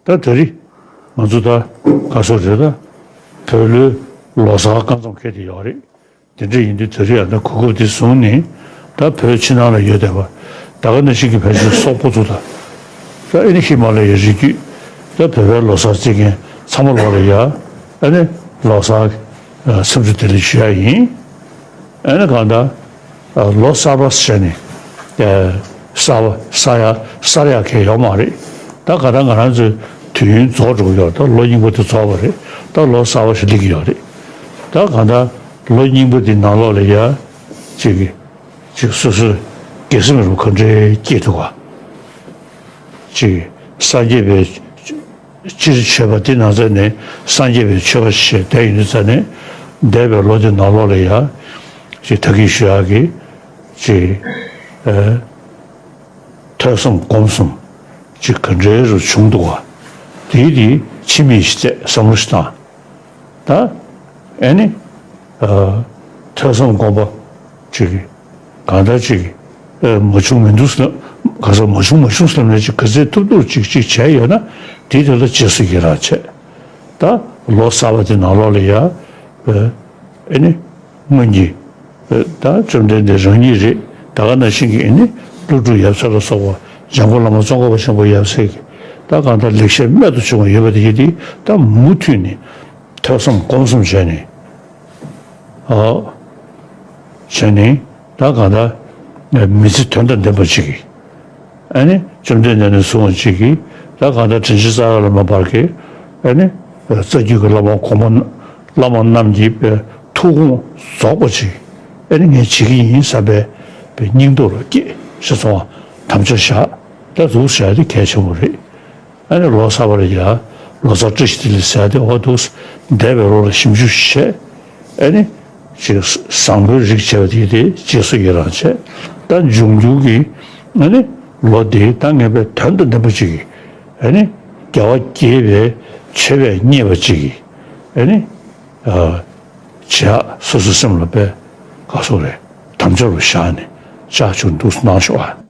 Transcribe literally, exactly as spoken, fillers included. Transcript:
ད་ད་རེས་ང་ཚོ་ད་ག་སོགས་རེད། ད་བོད་ལོའི་ལོ་གསར་སྐབས་མཚམས་འཁེལ་དེ་ཡོད་རེད། དེ་འདྲ་ཡིན་དུས་ད་རེས་ཡང་ད་གོ་སྐབས་དེ་བཟུང་ནས་ད་བོད་ཕྱི་ནང་ལ་ཡོད་བསྡད་པ་ད་ག་ནང་བཞིན་གྱི་ཕལ་ཆེར་སོག་པོ་ཚོ་དང་། ད་ཨེ་ནི་ཧི་མ་ལ་ཡའི་རི་རྒྱུད། ད་བོད་པའི་ལོ་གསར་བརྩི་མཁན་ཚང་མ་ལོག་ལ་ཡ། ཨེ་ནི་ལོ་གསར་འཚམས་འདྲི་བདེ་ལེགས་ཞུ་ཡ་ཡིན། ཨེ་ནི་གང་ལྟར་ལོ་གསར་པ་ཟེར་ནས་གསར་པ་གསར་ཡ་གསར་ཡ་གང་ཡོད་མ་རེད། ད་ག་ད་ང་རང་ཚོའི་དུས་ཡུན་རྫོགས་འགྲོ་གི་ཡོད། ད་ལོ་རྙིང་པ་དེ་རྫོགས་པ་རེད། ད་ལོ་གསར་པ་ཞིག་སླེབས་ཀྱི་ཡོད་རེད། ད་གང་ལྟར་ལོ་རྙིང་པ་དེ་ནང་ལོགས་ལ་ཡ་ཅིག་གི་ཅིག་སོ་སོའི་དགེ་སེམས་རུ་ག་འདྲའི་སྐྱེས་འདུག་ག་ཅིག་སངས་རྒྱས་པའི་སྤྱིར་ཆོས་པ་འདི་ནང་ཚན་ནས་སངས་རྒྱས་པའི་ཆོས་པ་ཞེས་བསྡད་ཡོད་ཙང་ནས། འདས་པའི་ལོ་འདི་ནང་ལོགས་ལ་ཡ་ཅིག་ད་གིན་ཞུ་ཡག་གི་ཅིག་ཨ་ཐོས་བསམ་སྒོམ་གསུམ་ཅིག་ག་འདྲའི་རུ་བྱུང་འདུག་ག་དེའི་དེ་ཕྱི་མིག་ཞིག་བལྟས་བསམ་བློ་ཞིག་བཏང་། ད་ཨེ་ནི་ཨ་ཐོས་བསམ་སྒོམ་པ་ཅིག་གང་ལྟར་ཅིག་ཨ་མ་བྱུང་མི་འདུག་ཟེར་ན། ག་ས་མ་བྱུང་མ་བྱུང་ཟེར་ན་ཅིག་ག་ཚོད་ཐུབ་ཐུབ་ཅིག་ཅིག་བྱས་ཡོད་ན་དེ་དེ་ལ་རྗེས་སུ་ཡི་རང་བྱས། ད་ལོ་གསར་པ་དེ་ནང་ལོགས་ལ་ཡ་ཨ་ཨེ་ནི་སྔོན་གྱི་ཨ་ད་བཅོམ་ལྡན་འདས་རང་ཉིད་རེད། ད་ག་ནང་བཞིན་གྱི་ཨེ་ནི་ཀླུ་སྒྲུབ་ཡབ་སྲས་ལ་སོགས་པ་འཇམ་མགོན་བླ་མ་ཙོང་ཁ་པ་ཆེན་པོ་ཡབ་སྲས་ཀྱི་ད་གང་ལྟར་ལེགས་བཤད་རྨད་དུ་བྱུང་བ་ཡོད་པ་དེ་ཡིན་དེ་ད་མུ་མཐུད་ནས། ཐོས་བསམ་སྒོམ་གསུམ་བྱས་ནས། ཨོ། བྱས་ནས་ད་གང་ལྟར་མི་ཚེ་དོན་དང་ལྡན་པ་ཅིག་གིས། ཨ་ནི་བཅོམ་ལྡན་འདས་ནས་བཟུང་བ་ཅིག་གིས་ད་གང་ལྟར་དྲིན་ཅན་རྩ་བ་ལས་མ་འབར་གྱི། ཨ་ནི་རྩ་རྒྱུད་ཀྱི་བླ་མ་གོང་མ་བླ་མ་རྣམས་ཀྱི་ཐུགས་དགོངས་རྫོགས་པ་ཅིག་ཨ་ནི་ངས་བྱེད་ཀྱི་ཡིན་བསམ་པའི་སྙིང་སྟོབས་ལ་སྐྱེས་ཞེས་སོང་བ་དམ་བཅའ་བཞག་ད་འདུག་བྱས་ཏེ་གལ་ཆེན་པོ་རེད། ཨ་ནི་ལོ་གསར་པ་ལ་ཡ་ལོ་གསར་བཀྲ་ཤིས་བདེ་ལེགས་ཟེར་ཏེ་འོ་འདུག་འདས་པའི་ལོ་ལ་ཞིབ་འཇུག་བྱས། ཨ་ནི་ཅིག་བཟང་པོའི་རིགས་བྱས་པ་དེ་དེ་རྗེས་སུ་ཡི་རང་བྱས། ད་འབྱུང་འགྱུར་གྱི་ཨ་ནི་ལོ་འདི་ད་ངེས་པའི་དོན་དང་ལྡན་པ་ཅིག་གིས་ཨ་ནི་རྒྱལ་བ་དགྱེས་པའི་མཆོད་པས་མཉེས་པ་ཅིག་གིས་ཨ་ནི་ཨ་བྱས། སོ་སོའི་སེམས་ལ་དཔེ་ག་སོགས་རེད་དམ་བཅའ་རུ་བཞག་ནས་ཅག་ཆུ་འདུག་གནང་ཤོག་ཨ།